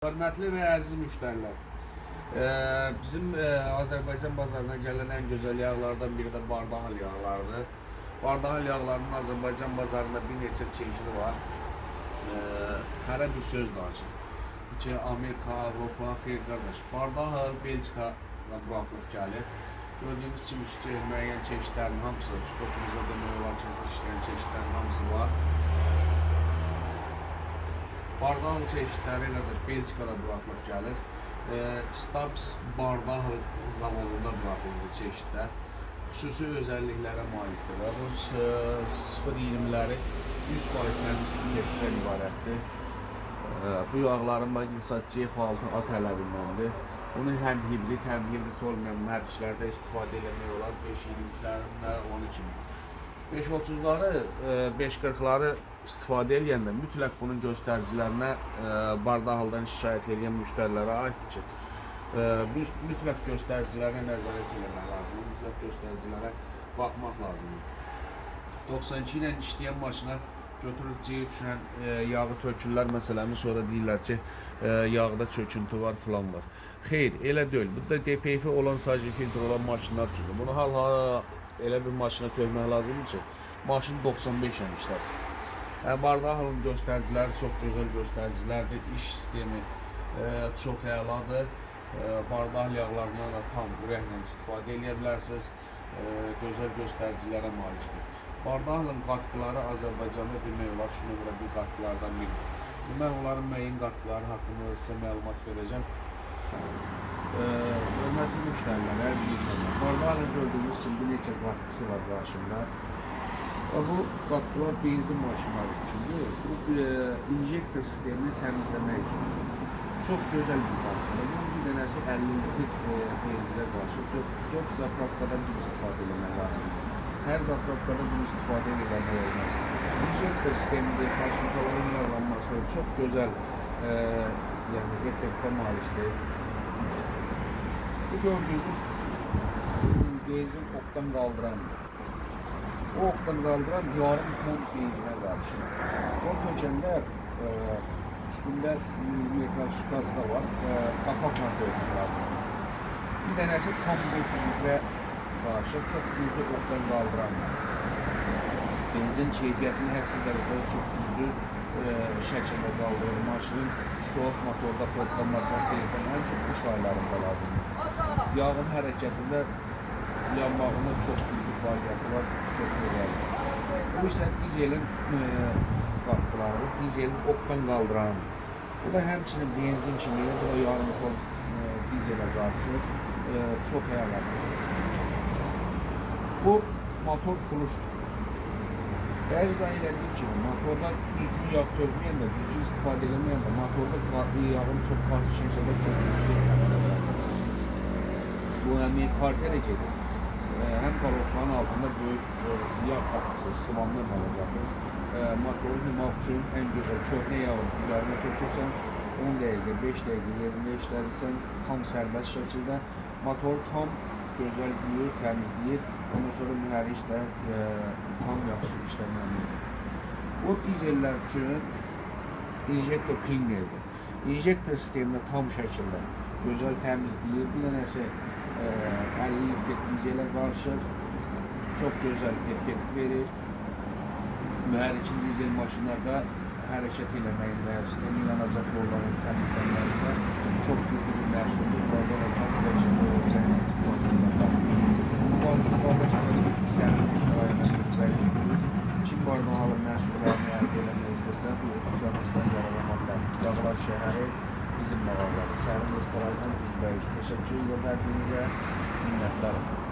Hörmətli və əziz müştərilər, bizim Azərbaycan bazarına gələn ən gözəl yağlardan biri də Bardahal yağlarıdır. Bardahal yağlarının Azərbaycan bazarında bir neçə çeşidi var. Hərə bir söz danışır. Ki, Amerika, Avropa, xeyr qardaş. Bardahal Belçikadan buraxılıb gəlir. Gördüyünüz kimi ki, müəyyən çeşidlərin hamısı, stokumuzda demək olar ki, işləyən çeşidlərin hamısı var. Bardahal çeşidləri qardaş Belçikada buraxılıb gəlir. Stabs Bardahal zavodunda buraxılır bu çeşidlər. Xüsusi özəlliklərə malikdir. Bu 0.20-ləri 100% təmiz sintetikdən ibarətdir. Bu yağların bax İnsat CF6A tələbindəndir. Bunu həm hibrid, həm hibrid olmayan mühərriklərdə istifadə eləmək olar. 5.20-lərində 12 kimi. 5.30-ları, 5.40-ları istifadə eləyəndə mütləq bunun göstəricilərinə Bardahaldan şikayət edən müştərilərə aiddir ki, mütləq göstəricilərə nəzarət eləmək lazımdır, mütləq göstəricilərə baxmaq lazımdır. 92 ilə işləyən maşına götürür C3 ilə yağı tökürlər məsələni, sonra deyirlər ki, yağda çöküntü var, filan var. Xeyr, elə deyil. Bu da DPF olan, sadəcə filtr olan maşınlar üçündür. Bunu hal elə bir maşına tökmək lazımdır ki, maşın 95 ilə işləsin. Bardahalın göstəriciləri çox gözəl göstəricilərdir. İş sistemi çox əladır. Bardahal yağlarından da tam ürəklə istifadə edə bilərsiniz. Gözəl göstəricilərə malikdir. Bardahalın qatqıları Azərbaycanda demək olar ki, nömrə bir qatqılardan biridir. Mən onların müəyyən qatqıları haqqında sizə məlumat verəcəm. Hörmətli müştərilər, əziz insanlar, Bardahalın gördüyünüz kimi bir neçə qatqısı var qarşımda. Və bu qatqılar benzin maşınları üçündür. Bu injektor sistemini təmizləmək üçündür. Çox gözəl bir qatqıdır. Bunun bir dənəsi 50 litr benzinə qarşı 4 zapravkadan bir istifadə eləmək lazımdır. Hər zapravkada bunu istifadə eləmək olmaz. İnjektor sistemində forsunkaların yağlanması çox gözəl yəni effektə malikdir. Bu gördüyünüz benzin oktan qaldırandır. O oktan qaldıran yarım ton benzinə qarışır. O tökəndə üstündə mikroskaz da var, qapaqla tökmək lazımdır. Bir dənəsi tam 500 litrə qarışır, çox güclü oktan qaldırandır. Benzin keyfiyyətini hədsiz dərəcədə çox güclü şəkildə qaldırır. Maşının soyuq motorda xodlanmasına tezdən ən çox qış aylarında lazımdır. Yağın hərəkətində yanmağında çox güclü fəaliyyəti var, çox gözəldir. Bu isə dizelin qatqılarıdır, dizelin oktan qaldıranıdır. Bu da həmçinin benzin kimi, bu da yarım ton dizelə qarışır, çox əladır. Bu motor fuluşdur. Bəli, izah elədiyim kimi, motorda düzgün yağ tökməyəndə, düzgün istifadə eləməyəndə motorda yağın çox qatı şəkildə çöküntüsü əmələ gəlir. Bu həm karterə gedir, həm korobkanın altında böyük yağ qatqısı, sıvanma əmələ gətirir. Motoru yumaq üçün ən gözəl köhnə yağı üzərinə tökürsən, 10 dəqiqə, 5 dəqiqə yerində işlədirsən, tam sərbəst şəkildə motoru tam gözəl yuyur, təmizləyir. Ondan sonra mühərrik də tam yaxşı işləməlidir. Bu dizellər üçün injektor cleanerdir. İnjektor sistemini tam şəkildə gözəl təmizləyir. Bir dənəsi 50 litr dizelə qarışır. Çox gözəl effekt verir. Mühərrikin dizel maşınlarda hərəkət eləməyində, sistemin yanacaq yolların təmizlənməyində çox güclü bir məhsuldur. Burada da tam şəkildə istifadə etmək lazımdır. Sərin restoranla üzbəyüzdür. Kim Bardahalın məhsullarını əldə eləmək istəsə, bu dükanımızdan yararlana bilər. Yağlar şəhəri bizim mağazadır. Sərin restoranla üzbəyüz. Təşəkkür edirəm hər birinizə. Minnətdarım.